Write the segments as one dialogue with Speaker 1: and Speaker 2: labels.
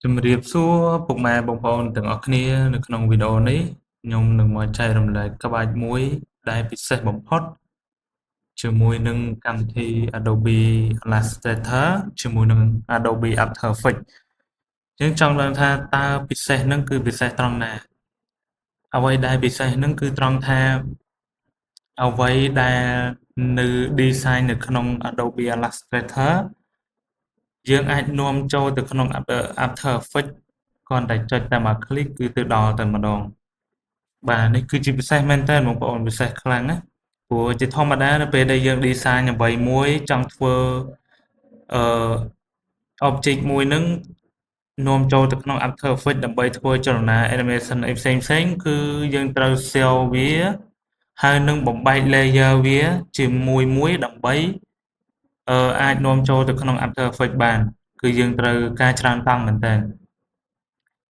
Speaker 1: ជំរាបសួរពុកម៉ែបងប្អូនទាំងអស់គ្នានៅក្នុងវីដេអូនេះខ្ញុំនឹងមកចែករំលែកក្បាច់មួយដែលពិសេសបំផុតជាមួយនឹងកម្មវិធី Adobe Illustrator ជាមួយនឹង Adobe After Effects យើងចង់ដឹងថាតើពិសេសនឹងគឺពិសេសត្រង់ណាអ្វីដែលពិសេសនឹងគឺត្រង់ថាអ្វីដែលនៅ design នៅក្នុង Adobe Illustrator យើងអាចនាំចូលទៅក្នុង After Effects គ្រាន់តែចុចតែមួយ click គឺទៅដល់តែម្ដងបាទនេះគឺជាពិសេសមែនតើបងប្អូនពិសេសខ្លាំងណាព្រោះជាធម្មតានៅពេលដែលយើង design អ្វីមួយចង់ធ្វើអឺ object មួយនឹងនាំចូលទៅក្នុង After Effects ដើម្បីធ្វើចលនា animation អីផ្សេងផ្សេងគឺយើងត្រូវ save វាហើយនឹងបំបែក layer វាជាមួយមួយដើម្បីអាចនាំចូលទៅក្នុង After Effects បានគឺយើងត្រូវការច្រើនតង់មែនតើ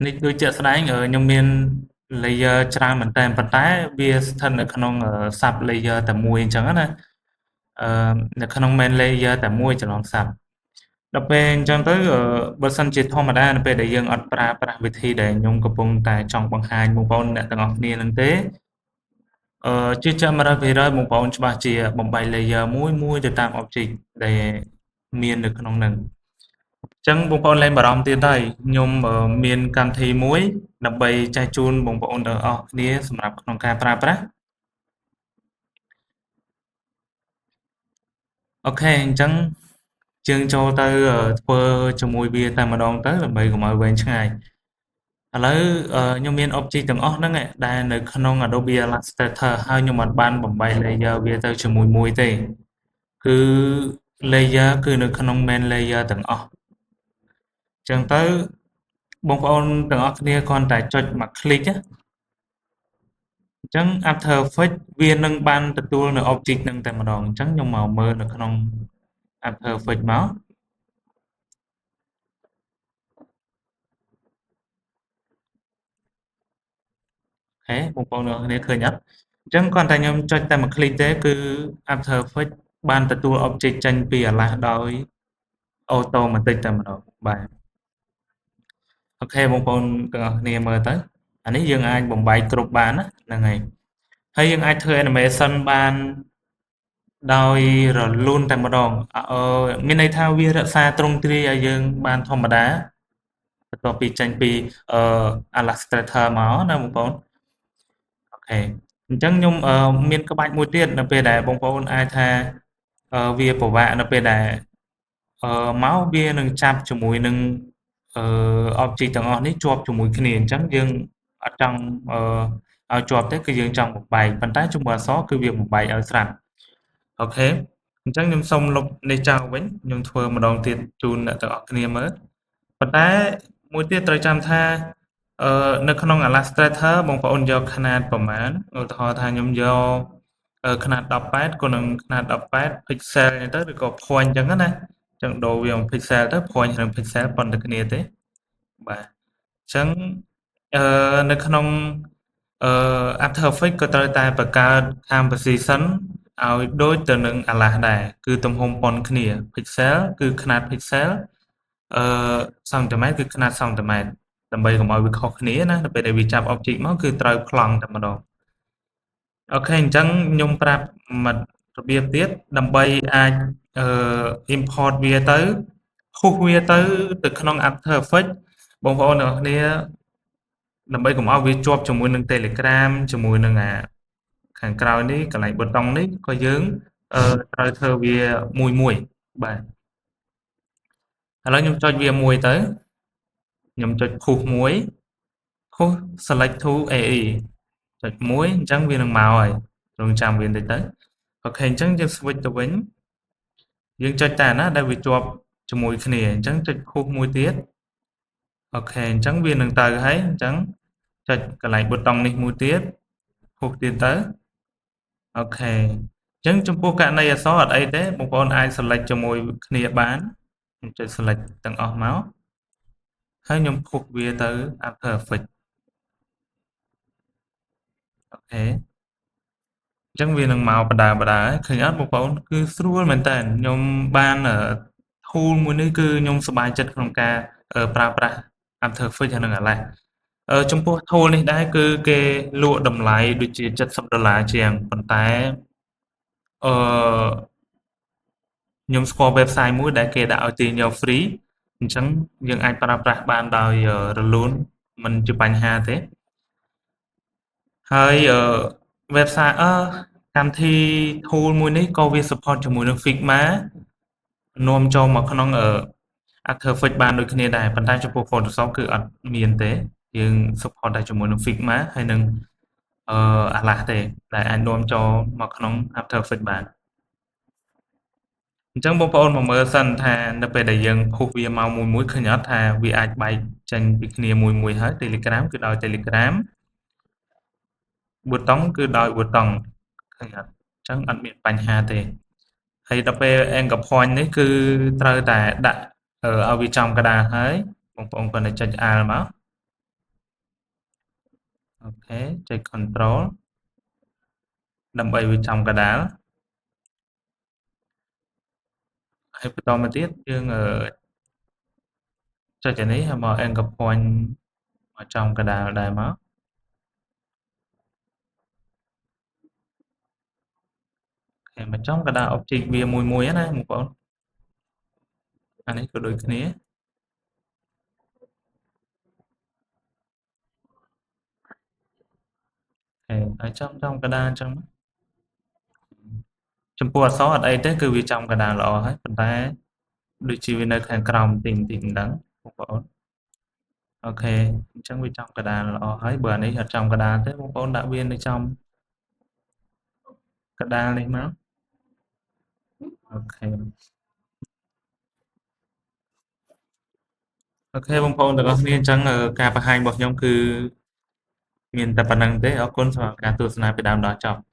Speaker 1: នេះគឺជាក់ស្ដែងខ្ញុំមាន layer ច្រើនមែនតើប៉ុន្តែវាស្ថិតនៅក្នុង sub layer តែមួយអញ្ចឹងណាអឺនៅក្នុង main layer តែមួយចំណង sub ដល់ពេលអញ្ចឹងទៅបើសិនជាធម្មតានៅពេលដែលយើងអត់ប្រើប្រាស់វិធីដែលខ្ញុំកំពុងតែចង់បង្ហាញបងប្អូនអ្នកទាំងអស់គ្នានឹងទេអឺជាចាំ100%បងប្អូនច្បាស់ជាបំបែក layer មួយមួយទៅតាម object ដែលមាននៅក្នុងនឹងអញ្ចឹងបងប្អូនលែងបារម្ភទៀតហើយខ្ញុំមានកម្មវិធីមួយដើម្បីចែកជូនបងប្អូនទាំងអស់គ្នាសម្រាប់ក្នុងការប្រើប្រាស់អូខេអញ្ចឹងយើងចូលទៅធ្វើជាមួយវាតែម្ដងទៅដើម្បីកុំឲ្យវែងឆ្ងាយឥឡូវខ្ញុំមាន object ទាំងអស់ហ្នឹងដែលនៅក្នុង Adobe Illustrator ហើយខ្ញុំអត់បានបំបែក layer វាទៅជាមួយមួយទេគឺ layer គឺនៅក្នុង main layer ទាំងអស់អញ្ចឹងទៅបងប្អូនទាំងអស់គ្នាគ្រាន់តែចុចមួយ click អញ្ចឹង After Effects វានឹងបានទទួលនៅ object នឹងតែម្ដងអញ្ចឹងខ្ញុំមកមើលនៅក្នុង After Effects មកហេបងប្អូនទាំងអស់គ្នាឃើញអត់អញ្ចឹងគ្រាន់តែខ្ញុំចុចតែមួយ click ទេគឺ After Effects បានទទួល object ចេញពី Alas ដោយ automatic តែម្ដងបាទអូខេបងប្អូនទាំងអស់គ្នាមើលទៅអានេះយើងអាចបំបែកគ្រប់បានណាហ្នឹងហើយហើយយើងអាចធ្វើ animation បានដោយរលូនតែម្ដងមានន័យថាវារក្សាទ្រង់ទ្រាយឲ្យយើងបានធម្មតាបន្ទាប់ពីចេញពីអឺ Illustrator មកណាបងប្អូនអូខេអញ្ចឹងខ្ញុំមានក្បាច់មួយទៀតនៅពេលដែលបងប្អូនអាចថាវាពិបាកនៅពេលដែលមកវានឹងចាប់ជាមួយនឹងអឺ object ទាំងអស់នេះជាប់ជាមួយគ្នាអញ្ចឹងយើងអត់ចង់ឲ្យជាប់ទេគឺយើងចង់បំបែកប៉ុន្តែជាមួយអក្សរគឺវាបំបែកឲ្យស្រាប់អូខេអញ្ចឹងខ្ញុំសូមលុបនេះចោលវិញខ្ញុំធ្វើម្ដងទៀតជូនអ្នកទាំងអស់គ្នាមើលប៉ុន្តែមួយទៀតត្រូវចាំថាអឺនៅក្នុង Illustrator បងប្អូនយកຂະຫນាតប្រមាណឧទាហរណ៍ថាខ្ញុំយកຂະຫນាត18គុណនឹងຂະຫນាត18 pixel អញ្ចឹងទៅឬក៏ point អញ្ចឹងណាអញ្ចឹងដូរវាមក pixel ទៅ point និង pixel ប៉ុនតែគ្នាទេបាទអញ្ចឹងអឺនៅក្នុងអឺ After Effects ក៏ត្រូវតែបង្កើត composition ឲ្យដូចទៅនឹង Alas ដែរគឺទំហំប៉ុនគ្នា pixel គឺຂະຫນាត pixel អឺសង់ទីម៉ែត្រគឺຂະຫນាតសង់ទីម៉ែត្រដើម្បីកុំឲ្យវាខុសគ្នាណាដល់ពេលដែលវាចាប់ object មកគឺត្រូវប្លង់តែម្ដងអូខេអញ្ចឹងខ្ញុំប្រាប់មួយរបៀបទៀតដើម្បីអាចអឺ import វាទៅ push វាទៅទៅក្នុង After Effects បងប្អូនទាំងអស់គ្នាដើម្បីកុំឲ្យវាជាប់ជាមួយនឹង Telegram ជាមួយនឹងអាខាងក្រោយនេះកន្លែងប៊ូតុងនេះក៏យើងត្រូវធ្វើវាមួយមួយបាទឥឡូវខ្ញុំចុចវាមួយទៅខ្ញុំចុច push មួយ push select to AE ចុចមួយអញ្ចឹងវានឹងមកហើយរងចាំវាបន្តិចទៅអូខេអញ្ចឹងយើង switch ទៅវិញយើងចុចតែណាដែលវាជាប់ជាមួយគ្នាអញ្ចឹងចុច push មួយទៀតអូខេអញ្ចឹងវានឹងទៅហើយអញ្ចឹងចុចកន្លែងប៊ូតុងនេះមួយទៀត push ទៀតទៅអូខេអញ្ចឹងចំពោះករណីអក្សរអត់អីទេបងប្អូនអាច select ជាមួយគ្នាបានខ្ញុំចុច select ទាំងអស់មកហើយខ្ញុំ push វាទៅ After Effects អូខេអញ្ចឹងវានឹងមកបដាបដាឃើញអត់បងប្អូនគឺស្រួលមែនតើខ្ញុំបាន tool មួយនេះគឺខ្ញុំសប្បាយចិត្តក្នុងការប្រើប្រាស់ After Effects ហើយនិង Alash ចំពោះ tool នេះដែរគឺគេលក់តម្លៃដូចជា70ដុល្លារជាងប៉ុន្តែអឺខ្ញុំស្គាល់ website មួយដែលគេដាក់ឲ្យទាញយក free អញ្ចឹងយើងអាចប្រើប្រាស់បានដោយរលូនមិនជាបញ្ហាទេហើយ website កម្មវិធី tool មួយនេះក៏វា support ជាមួយនឹង Figma នាំចូលមកក្នុង After Effects បានដូចគ្នាដែរប៉ុន្តែចំពោះ Photoshop គឺអត់មានទេយើង support តែជាមួយនឹង Figma ហើយនឹងAlash ទេដែលអាចនាំចូលមកក្នុង After Effects បានអញ្ចឹងបងប្អូនមកមើលសិនថានៅពេលដែលយើង push វាមកមួយមួយឃើញអត់ថាវាអាចបែកចេញពីគ្នាមួយមួយហើយ Telegram គឺដោយ Telegram ប៊ូតុងគឺដោយប៊ូតុងឃើញអត់អញ្ចឹងអត់មានបញ្ហាទេហើយដល់ពេល anchor point នេះគឺត្រូវតែដាក់ឲ្យវាចំកណ្ដាលហើយបងប្អូនគ្រាន់តែចុច Alt មក OK ចុច Control ដើម្បីវាចំកណ្ដាលហើយបន្តមកទៀតយើងចុចអានេះហើយមក anchor point មកចំកណ្ដាលដែរមក OK មកចំកណ្ដាល object វាមួយមួយណាបងប្អូនអានេះក៏ដូចគ្នា OK ហើយចំចំកណ្ដាលអញ្ចឹងចំពោះអក្សរអត់អីទេគឺវាចំកណ្ដាលល្អហើយប៉ុន្តែដូចជាវានៅខាងក្រោមបន្តិចបន្តិចមិនដឹងបងប្អូន OK អញ្ចឹងវាចំកណ្ដាលល្អហើយបើអានេះអត់ចំកណ្ដាលទេបងប្អូនដាក់វានៅចំកណ្ដាលនេះមក OK OK បងប្អូនទាំងអស់គ្នាអញ្ចឹងការបង្ហាញរបស់ខ្ញុំគឺមានតែប៉ុណ្្នឹងទេអរគុណសម្រាប់ការទស្សនាពីដើមដល់ចប់។